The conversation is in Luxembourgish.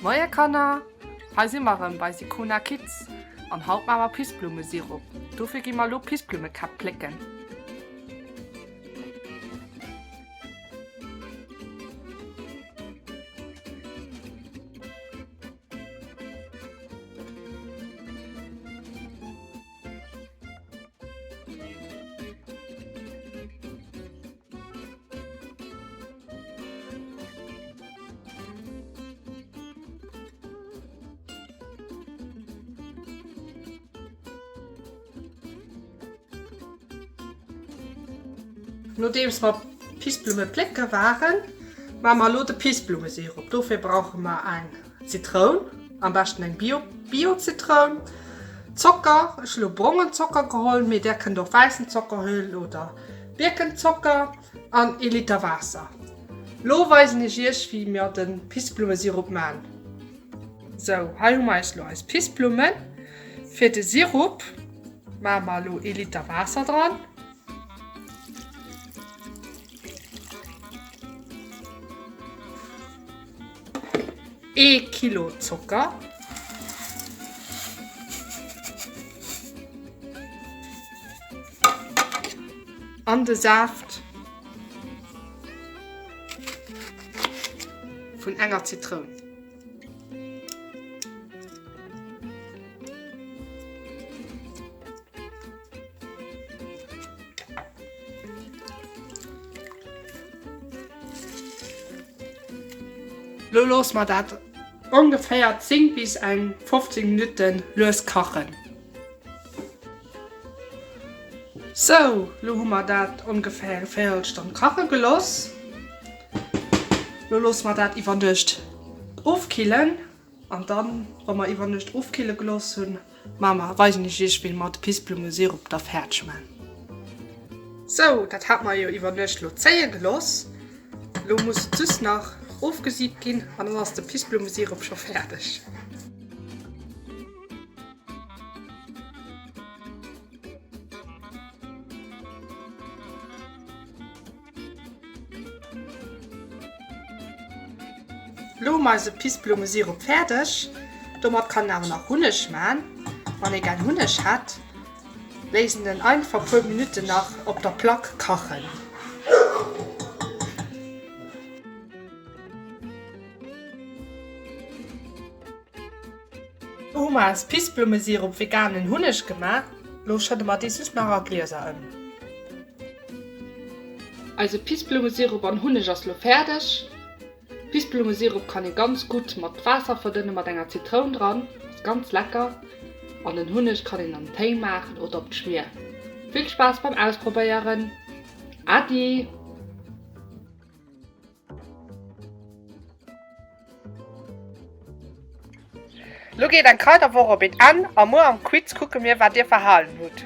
Moie Kanner! Hei si mer erëm bei Sicona Kids an haut maache mer Pissblummesirup. Dofir gi mer elo Pissblummekäpp plécken. Nodeems mer Pissblumme plécke waren, maache mer elo de Pissblummesirup. Dofir brauche mer eng Zitroun, am beschten eng Bio Bio-Zitroun, Zocker, ech hu lo brongen Zocker geholl, mee där kënnt och wäissen Zocker huelen oder Birkenzocker an ee Liter Waasser. Lo weisen ech iech wéi mir de Pissblummesirup maan. Sou, hei hu mer eis lo eis Pissblummen. Fir de Sirup maa mer lo ee Liter Waasser dran. Ee Kilo Zocker. An de Saaft vun enger Zitroun. Lo loosse mer dat ongeféier 10 bis eng 15 Minutten lues kachen. Sou, lo hu mer dat ongeféier eng Véierelstonn kache geloss. Lo loosse mer dat iwwer Nuecht ofkillen an dann, wa mer iwwer Nuecht ofkille gelooss hunn, maache mer, weisen ech iech wéi mer de Pissblummesirup da fäerdeg man. Sou, dat hat mer jo iwwer Nuecht lo zéie geloss. Lo muss et just nach ofgesiibt ginn an dann ass de Pissblummesirup scho fäerdeg. Lo hu mer eise Pissblummesirup fäerdeg. Domat kann een awer nach Hunneg man. Wann ee gär Hunneg hätt, léisst een en einfach puer Minutten nach op der Plack kachen. Lo hu mer aus Pissblummesirup veganen Hunneg gemaach. Lo schëdde mer dee just nach a Glieser ëm. Eise Pissblummesirup an Hunneg ass lo fäerdeg. Pissblummesirup kann ee ganz gutt mat Waasser verdënne mat enger Zitroun dran, ass ganz lecker. An den Hunneg kann een an Téi maachen oder op d'Schmier. Vill Spaass beim Ausprobéieren! Äddi! Lo geet eng Kraiderwoch op een Enn a muer am Quiz kucke mir wat dir verhalen hutt.